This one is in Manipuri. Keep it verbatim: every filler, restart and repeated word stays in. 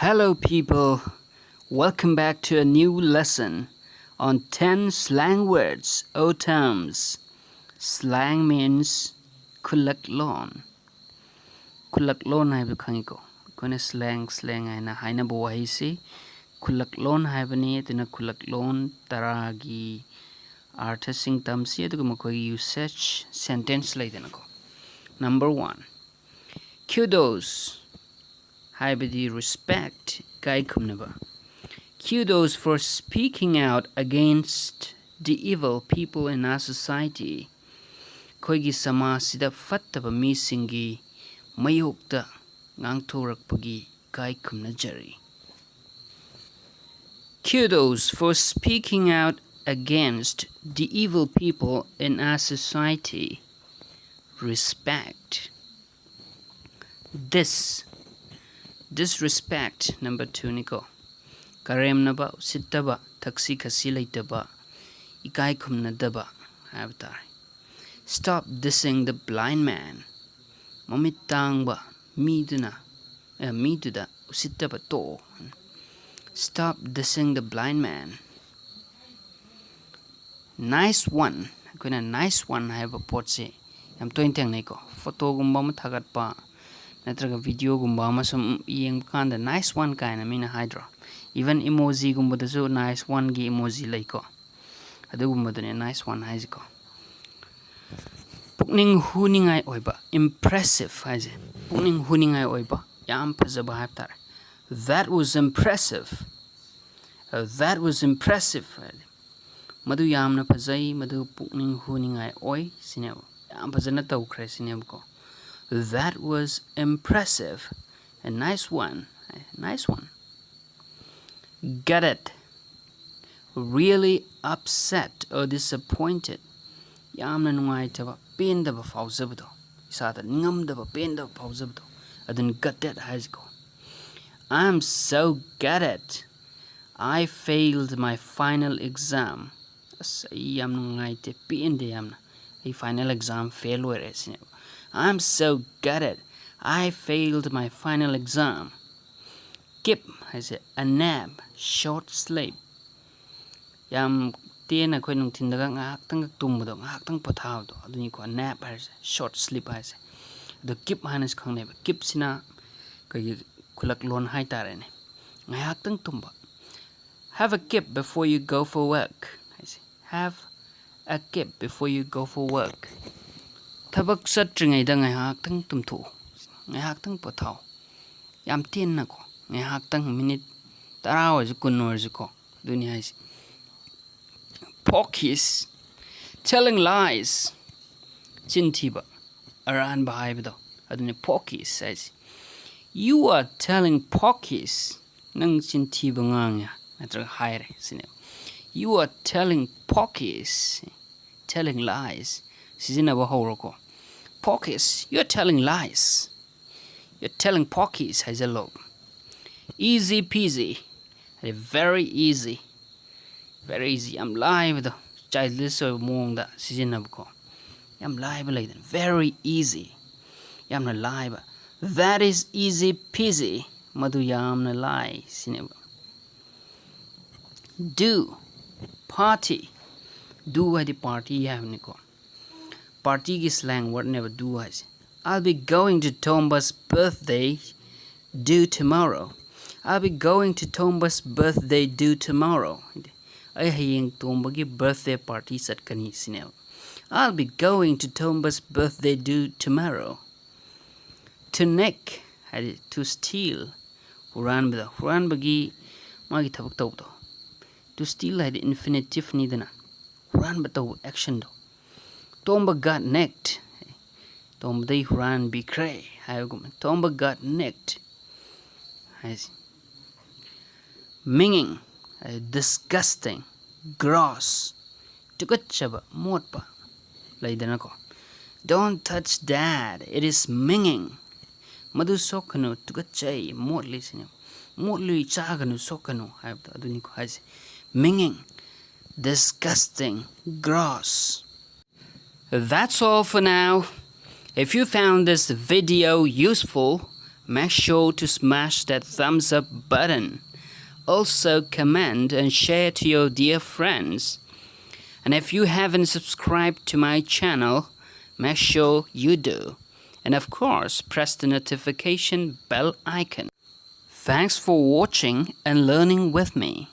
Hello, people. Welcome back to a new lesson on ten slang words or terms. Slang means ꯈꯨꯜꯂꯛꯂꯣꯟ꯫ ꯈꯨꯜꯂꯛꯂꯣꯟ ꯍꯥꯏꯕꯗꯨ ꯈꯪꯉꯤꯀꯣ? ꯑꯩꯈꯣꯏꯅ slang, slang ꯍꯥꯏꯅ ꯍꯥꯏꯅꯕ ꯋꯥꯍꯩꯁꯤ ꯈꯨꯜꯂꯛꯂꯣꯟ ꯍꯥꯏꯕꯅꯤ꯫ ꯑꯗꯨꯅ ꯈꯨꯜꯂꯛꯂꯣꯟ ꯇꯔꯥꯒꯤ ꯑꯥꯔꯊꯁꯤꯡ ꯇꯝꯁꯤ, ꯑꯗꯨꯒ ꯃꯈꯣꯏꯒꯤ usage sentence ꯂꯩꯗꯅꯀꯣ꯫ Number one, kudos ꯍꯥꯏꯕꯗꯤ respect, ꯏꯀꯥꯏ ꯈꯨꯝꯅꯕ꯫ Kudos for speaking out against the evil people in our society. ꯑꯩꯈꯣꯏꯒꯤ ꯁꯃꯥꯖꯁꯤꯗ ꯐꯠꯇꯕ ꯃꯤꯁꯤꯡꯒꯤ ꯃꯥꯌꯣꯛꯇ ꯉꯥꯡꯊꯣꯔꯛꯄꯒꯤ ꯏꯀꯥꯏ ꯈꯨꯝꯅꯖꯔꯤ꯫ Kudos for speaking out against the evil people in our society. Respect. Dis, disrespect number two ꯅꯤꯀꯣ꯫ ꯀꯔꯦꯝꯅꯕ, ꯎꯁꯤꯠꯇꯕ, ꯊꯛꯁꯤ ꯈꯥꯁꯤ ꯂꯩꯇꯕ, ꯏꯀꯥꯏ ꯈꯨꯝꯅꯗꯕ ꯍꯥꯏꯕ ꯇꯥꯔꯦ꯫ Stop dissing the blind man. ꯃꯃꯤꯠ ꯇꯥꯡꯕ ꯃꯤꯗꯨꯅ, ꯑꯦ, ꯃꯤꯗꯨꯗ ꯎꯁꯤꯠꯇꯕ ꯇꯣꯛꯑꯣ꯫ Stop dissing the blind man. Nice one. ꯑꯩꯈꯣꯏꯅ nice one ꯍꯥꯏꯕ ꯄꯣꯠꯁꯦ ꯌꯥꯝ ꯇꯣꯏꯅ ꯊꯦꯡꯅꯩꯀꯣ꯫ ꯐꯣꯇꯣꯒꯨꯝꯕ ꯑꯃ ꯊꯥꯒꯠꯄ ꯅꯠꯇ꯭ꯔꯒ ꯚꯤꯗꯤꯑꯣꯒꯨꯝꯕ ꯑꯃ ꯁꯨꯝ ꯌꯦꯡꯕ ꯀꯥꯟꯗ nice one ꯀꯥꯏꯅ ꯃꯤꯅ ꯍꯥꯏꯗ꯭ꯔꯣ? Even emojiꯒꯨꯝꯕꯗꯁꯨ nice oneꯒꯤ emoji ꯂꯩꯀꯣ꯫ ꯑꯗꯨꯒꯨꯝꯕꯗꯨꯅꯦ nice one ꯍꯥꯏꯁꯤꯀꯣ꯫ ꯄꯨꯛꯅꯤꯡ ꯍꯨꯅꯤꯡꯉꯥꯏ ꯑꯣꯏꯕ, impressive ꯍꯥꯏꯁꯦ꯫ ꯄꯨꯛꯅꯤꯡ ꯍꯨꯅꯤꯡꯉꯥꯏ ꯑꯣꯏꯕ, ꯌꯥꯝ ꯐꯖꯕ ꯍꯥꯏꯕ ꯇꯥꯔꯦ꯫ That was impressive. That was impressive ꯍꯥꯏꯗꯤ ꯃꯗꯨ ꯌꯥꯝꯅ ꯐꯖꯩ, ꯃꯗꯨ ꯄꯨꯛꯅꯤꯡ ꯍꯨꯅꯤꯡꯉꯥꯏ ꯑꯣꯏ ꯁꯤꯅꯦꯕ꯫ ꯌꯥꯝ ꯐꯖꯅ ꯇꯧꯈ꯭ꯔꯦ ꯁꯤꯅꯦꯕꯀꯣ꯫ That was impressive. A nice one. Nice one. Gutted. Really upset or disappointed. ꯌꯥꯝꯅ ꯅꯨꯡꯉꯥꯏꯇꯕ, ꯄꯦꯟꯗꯕ ꯐꯥꯎꯖꯕꯗꯣ, ꯏꯁꯥꯗ ꯅꯤꯡꯉꯝꯗꯕ, ꯄꯦꯟꯗꯕ ꯐꯥꯎꯖꯕꯗꯣ, ꯑꯗꯨꯅ gutted ꯍꯥꯏꯁꯤꯀꯣ꯫ I am so gutted. I failed my final exam. ꯑꯁ, ꯑꯩ ꯌꯥꯝ ꯅꯨꯡꯉꯥꯏꯇꯦ, ꯄꯦꯟꯗꯦ ꯌꯥꯝꯅ꯫ ꯑꯩ final exam fail ꯑꯣꯏꯔꯦ ꯁꯤꯅꯦꯕ꯫ I am so gutted. I failed my final exam. Kip ꯍꯥꯏꯁꯦ a nap, short sleep, ꯌꯥꯝ ꯇꯦꯟꯅ ꯑꯩꯈꯣꯏ ꯅꯨꯡꯊꯤꯟꯗꯒ ꯉꯥꯏꯍꯥꯛꯇꯪꯒ ꯇꯨꯝꯕꯗꯣ, ꯉꯥꯏꯍꯥꯛꯇꯪ ꯄꯣꯊꯥꯕꯗꯣ, ꯑꯗꯨꯅꯤꯀꯣ nap ꯍꯥꯏꯔꯤꯁꯦ, short sleep ꯍꯥꯏꯁꯦ꯫ ꯑꯗꯣ ꯀꯤꯞ ꯍꯥꯏꯅꯁꯨ ꯈꯪꯅꯩꯕ꯫ ꯀꯤꯞꯁꯤꯅ ꯑꯩꯈꯣꯏꯒꯤ ꯈꯨꯂꯛꯂꯣꯟ ꯍꯥꯏꯇꯥꯔꯦꯅꯦ, ꯉꯥꯏꯍꯥꯛꯇꯪ ꯇꯨꯝꯕ꯫ Have a kip before you go for work ꯍꯥꯏꯁꯦ꯫ Have a kip before you go for work. ꯊꯕꯛ ꯆꯠꯇ꯭ꯔꯤꯉꯩꯗ ꯉꯥꯏꯍꯥꯛꯇꯪ ꯇꯨꯝꯊꯣꯛꯎ, ꯉꯥꯏꯍꯥꯛꯇꯪ ꯄꯣꯊꯥꯎ꯫ ꯌꯥꯝ ꯇꯦꯟꯅꯀꯣ, ꯉꯥꯏꯍꯥꯛꯇꯪ, ꯃꯤꯅꯤꯠ ꯇꯔꯥ ꯑꯣꯏꯔꯁꯨ, ꯀꯨꯟ ꯑꯣꯏꯔꯁꯨꯀꯣ, ꯑꯗꯨꯅꯤ ꯍꯥꯏꯁꯦ꯫ Porkies, telling lies, ꯆꯤꯟ ꯊꯤꯕ, ꯑꯔꯥꯟꯕ ꯍꯥꯏꯕꯗꯣ, ꯑꯗꯨꯅꯤ porkies ꯍꯥꯏꯁꯦ꯫ You are telling porkies, ꯅꯪ ꯆꯤꯟ ꯊꯤꯕ ꯉꯥꯡꯉꯦ ꯅꯠꯇ꯭ꯔꯒ ꯍꯥꯏꯔꯦ ꯁꯤꯅꯦꯕ꯫ You are telling porkies, telling lies ꯁꯤꯖꯤꯟꯅꯕ ꯍꯧꯔꯣꯀꯣ꯫ Porkies, you're telling lies, you're telling porkies ꯍꯥꯏꯖꯜꯂꯣ꯫ Easy peasy ꯍꯥꯏꯗꯤ very easy, very easy, ꯌꯥꯝ ꯂꯥꯏꯕꯗꯣ, childish ꯑꯣꯏꯕ ꯃꯑꯣꯡꯗ ꯁꯤꯖꯤꯟꯅꯕꯀꯣ꯫ ꯌꯥꯝ ꯂꯥꯏꯕ ꯂꯩꯗꯅ, very easy, ꯌꯥꯝꯅ ꯂꯥꯏꯕ꯫ That is easy peasy, ꯃꯗꯨ ꯌꯥꯝꯅ ꯂꯥꯏ ꯁꯤꯅꯦꯕ꯫ Do, party, do ꯍꯥꯏꯗꯤ party ꯍꯥꯏꯕꯅꯤꯀꯣ꯫ Partyꯒꯤ slang wordꯅꯦꯕ do ꯍꯥꯏꯁꯦ꯫ I'll be going to Tomba's birthday do tomorrow. I'll be going to Tomba's birthday do tomorrow. ꯍꯥꯏꯗꯤ, ꯑꯩ ꯍꯌꯦꯡ ꯇꯣꯝꯕꯒꯤ birthday party ꯆꯠꯀꯅꯤ ꯁꯤꯅꯦꯕ꯫ I'll be going to Tomba's birthday do tomorrow. To nick ꯍꯥꯏꯗꯤ to steal, ꯍꯨꯔꯥꯟꯕꯗ, ꯍꯨꯔꯥꯟꯕꯒꯤ ꯃꯥꯒꯤ ꯊꯕꯛ ꯇꯧꯕꯗꯣ꯫ To steal ꯍꯥꯏꯗꯤ infinitiveꯅꯤꯗꯅ, ꯍꯨꯔꯥꯟꯕ ꯇꯧꯕ actionꯗꯣ꯫ Tomba got nicked, ꯇꯣꯝꯕꯗꯩ ꯍꯨꯔꯥꯟꯕꯤꯈ꯭ꯔꯦ ꯍꯥꯏꯕꯒꯨꯝꯕ꯫ Tomba got nicked ꯍꯥꯏꯁꯦ꯫ Minging ꯍꯥꯏꯗꯤ disgusting, gross, ꯇꯨꯀꯠꯆꯕ, ꯃꯣꯠꯄ ꯂꯩꯗꯅꯀꯣ꯫ Don't touch that, it is minging. ꯃꯗꯨ ꯁꯣꯛꯀꯅꯨ, ꯇꯨꯀꯠꯆꯩ, ꯃꯣꯠꯂꯤ ꯁꯤꯅꯦꯕ꯫ ꯃꯣꯠꯂꯤ, ꯆꯥꯒꯅꯨ, ꯁꯣꯛꯀꯅꯨ ꯍꯥꯏꯕꯗꯣ ꯑꯗꯨꯅꯤꯀꯣ ꯍꯥꯏꯁꯦ꯫ Minging, disgusting, gross. That's all for now. If you found this video useful, make sure to smash that thumbs up button. Also, comment and share to your dear friends. And if you haven't subscribed to my channel, make sure you do. And of course, press the notification bell icon. Thanks for watching and learning with me.